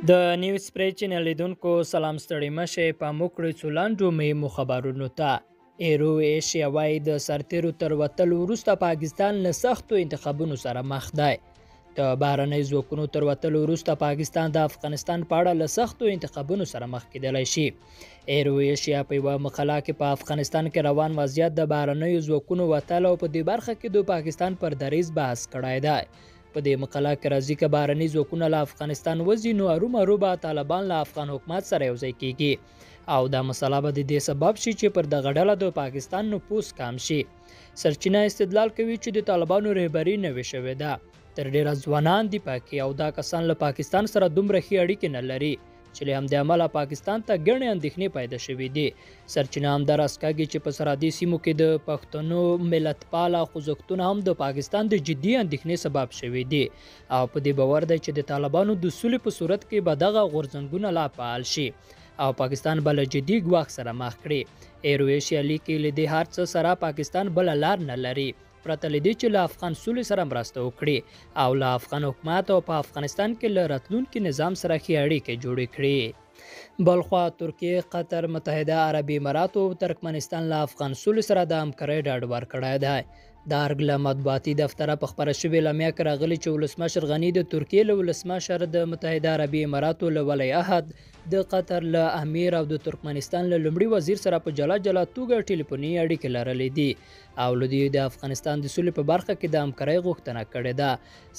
د نیوز پرې چینل لیدونکو سلام، ستړي مشه. پام وکړئ څو لنډو مهمو خبرونو ته. ایرو ایشیا وایي د سرتیرو تر وتلو وروسته پاکستان له سختو انتخابونو سره مخ دی. د بهرنیو ځواکونو تر وتلو وروسته پاکستان د افغانستان په اړه له سختو انتخابونو سره مخ کېدلی شي. ایرو ایشیا په یوه مقاله کې په افغانستان کې روان وضعیت، د بهرنیو ځواکونو وتل او په دې برخه کې د پاکستان پر دریځ بحث کړی دی. په دې مقاله کې راځي که بهرني ځواکونه له افغانستان وځي نو ارومرو به طالبان له افغان حکومت سره یوځای کیږي او دا مسله به د دې سبب شي چې پر دغه ډله د پاکستان نفوذ کم شي. سرچینه استدلال کوي چې د طالبانو رهبري نوې شوې ده، تر ډېره ځوانان دي پکې او دا کسان له پاکستان سره دومره ښې اړیکې نه لري چې له همدې امله پاکستان ته ګڼې اندېښنې پیدا شوې دي. سرچینه همداراز کاږي چې په سرحدي سیمو کې د پښتنو ملتپاله خوځښتونه هم د پاکستان د جدي اندېښنې سبب شوي دي او په دې باور دی چې د طالبانو د سولې په صورت کې به دغه غورځنګونه لا فعال شي او پاکستان به له جدي ګواښ سره مخ کړي. ایرو ایشیا لیکي له دې هر څه سره پاکستان بله لار نه لري پرته له دې چې له افغان سولې سره مرسته وکړي او له افغان حکومت او په افغانستان کې له راتلونکي نظام سره ښې اړیکې جوړې کړي. بلخوا ترکیې، قطر، متحده عربي اماراتو او ترکمنستان له افغان سولې سره د همکارۍ ډاډ ورکړی دی. د ارګ له مطبوعاتي دفتره په خپره شوې اعلامیه کې راغلي چې ولسمشر غني د ترکیې له ولسمشر، د متحده عربي اماراتو له ولیعهد، د قطر له امیر او د ترکمنستان له لومړي وزیر سره په جلا جلا توګه ټلیفوني اړیکې لرلې دي او له دوی د افغانستان د سولې په برخه کې د همکارۍ غوښتنه کړې ده.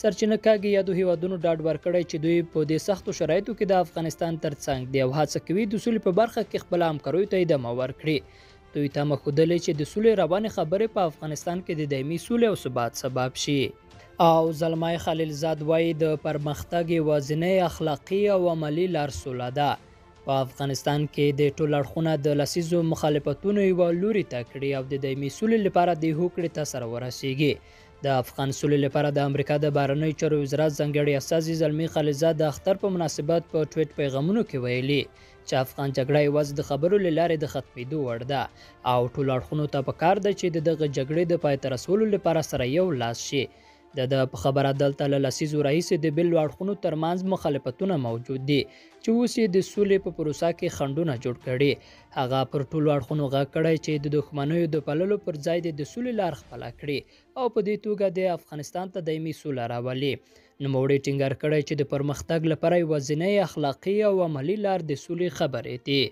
سرچینه کاږي یادو هیوادونو ډاډ ورکړی چې دوی په دې سختو شرایطو کې د افغانستان ترڅنګ دي او هڅه کوي د سولې په برخه کې خپله همکاریو ته ادامه ورکړي. دوی تمه ښودلې چې د سولې روانې خبرې په افغانستان کې د دایمي سولې او ثبات سبب شي. او زلمی خلیلزاد وایي د پرمختګ یوازینۍ اخلاقي او عملي لار سوله ده. په افغانستان کې د ټول اړخونه د لسیزو مخالفتونو یوه لوري ته کړي او د دایمي سولې لپاره د هوکړې ته سره ورسیږي. د افغان سولې لپاره د امریکا د بهرنیو چارو وزارت ځانګړي استازي زلمي خلیلزاد د اختر په مناسبت په ټویټ پیغامونو کې ویلي چې افغان جګړه یوازې د خبرو له لارې د ختمېدو وړ ده او ټولو اړخونو ته پکار ده چې د دغه جګړې د پای ته رسولو لپاره سره یو لاس شي. د ده په خبره دلته له لسیزو راهیسې د بېلو اړخونو ترمنځ مخالفتونه موجود دي چې اوس یې د سولې په پروسه کې خنډونه جوړ کړي. هغه پر ټولو اړخونو غږ کړی چې د دښمنیو د پاللو پر ځای دې د سولې لار خپله کړي او په دې توګه د افغانستان ته دایمي سوله راولي. نوموړي ټینګار کړی چې د پرمختګ لپاره یوازینۍ اخلاقي او عملي لار د سولې خبرې دي.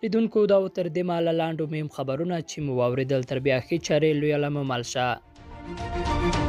لیدونکو دا و تر دې مهاله لنډو مهم خبرونه چې مو واورېدل. تر بیا ښې چارې، لوی الله مو مل شه.